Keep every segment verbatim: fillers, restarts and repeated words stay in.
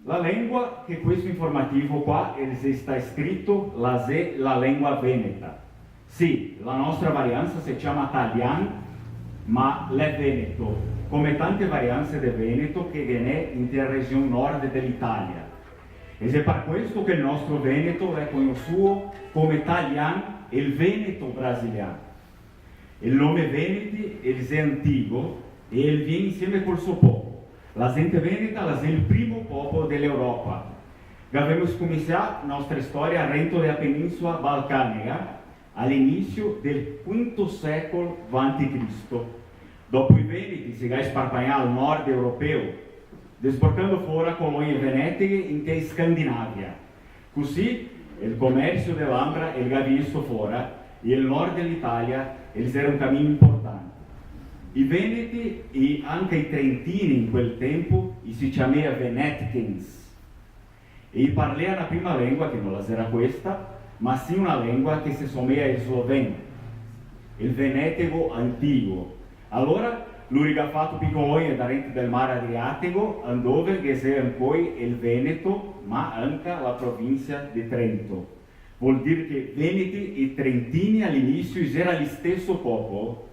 La lengua che questo informativo qua el xe sta scrito la xe la lengua veneta. Sì, la nostra variansa se ciama talian, ma l'è veneto, come tante varianse de veneto che ghe n'è inte la region nord de l'Italia. E xe par questo che el nostro veneto l'è cognosuo come talian e el veneto brasilian. El nome Veneti el xe antigo e el vien insieme col so popo. La zente veneta la xe el primo popo de l'Europa. Gavemo scominsià nostra storia rento de la peninsula balcanega a l'inisio del quinto secol vanti Cristo. Dopo i Veneti se ga sparpagnà al nord europeo, desportando fora colonie veneteghe inte Scandinavia. Cusì, el comersio de l'Ambra el ga viesto fora, e el nord de l'Italia el xera un camin importante. I Veneti e anca i Trentini in quel tempo i se ciamea Venetkins. E i parlea na prima lengua che no la xera questa, ma sì una lengua che se somea al sloven, el venetego antigo. Alora, lori ga fato pi colonie darente del mar Adriatego, andove ghe xe ancoi el Veneto, ma anca la provinsia de Trento. Vol dir che Veneti e Trentini a l'inisio i xera l'isteso popo,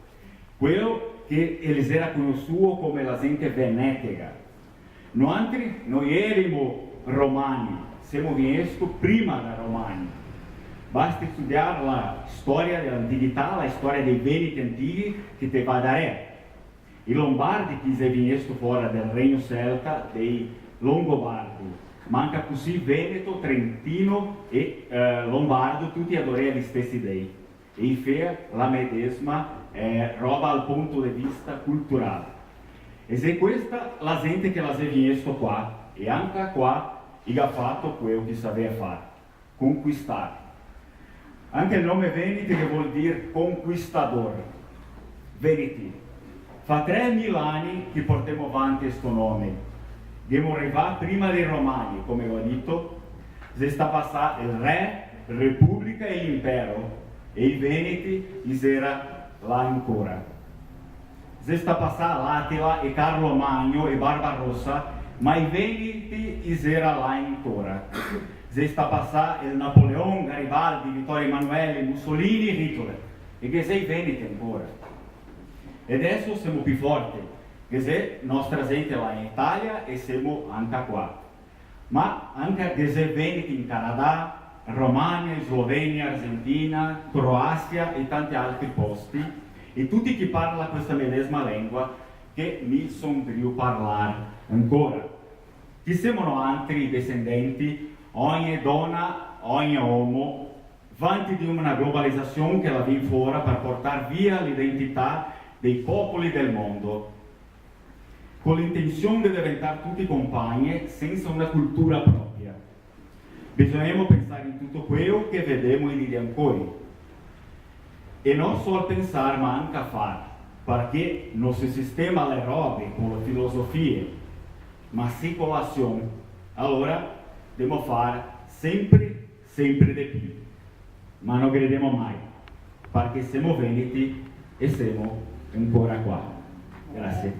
queo che el xera cognosuo come la zente venetega. Noantri no jerimo romani, semo vegnesto prima da romani. Basta studiar la storia de l'antighità, la storia dei Veneti antighi, che te va darè. I Lombardi che i xe vegnesto fora del regno celta dei Longobardi, ma anca cusì Veneto, Trentino e, eh, Lombardo, tuti adorea i stesi dei. E i fea la medesma, eh, roba al punto de vista cultural. E xe questa la zente che la xe vegnesto qua, e anca qua i ga fato queo che i savea far, conquistar. Anca el nome Veneti che vol dir conquistador. Veneti. Fa tremila ani che portemo vanti sto nome. Ghemo rivà prima dei Romani, come go dito. Xe sta pasà el re, republica e l'impero, e i Veneti i xera là ancora. Xe sta pasà l'Atila e Carlo Magno e Barbarossa, ma i Veneti i xera là ancora. Xe sta pasà el Napoleon, Garibaldi, Vittorio Emanuele, Mussolini, Hitler, e ghe xe i Veneti ancora. E deso semo pi forte, ghe xe nostra zente là in Italia e semo anca qua. Ma anca ghe xe Veneti in Canadà, Romania, Slovenia, Argentina, Croasia e tanti altri posti, e tuti che parla questa medesma lengua che mi son drio parlar ancora. Chi semo noantri desendenti, ogne dona, ogne omo, vanti de una globalizasion che la vien fora par portar via l'identità dei popoli del mondo, co l'intension de deventar tuti compagne sensa una cultura propria. Bisognemo pensar in tuto queo che vedemo i dì de ancoi. E no sol pensar, ma anca far, parché no se sistema le robe co le filosofie, ma sì co l'asion. Alora, demo far senpri, senpri de pi. Ma no gredemo mai, parché semo veneti e semo ancora qua. Grasie.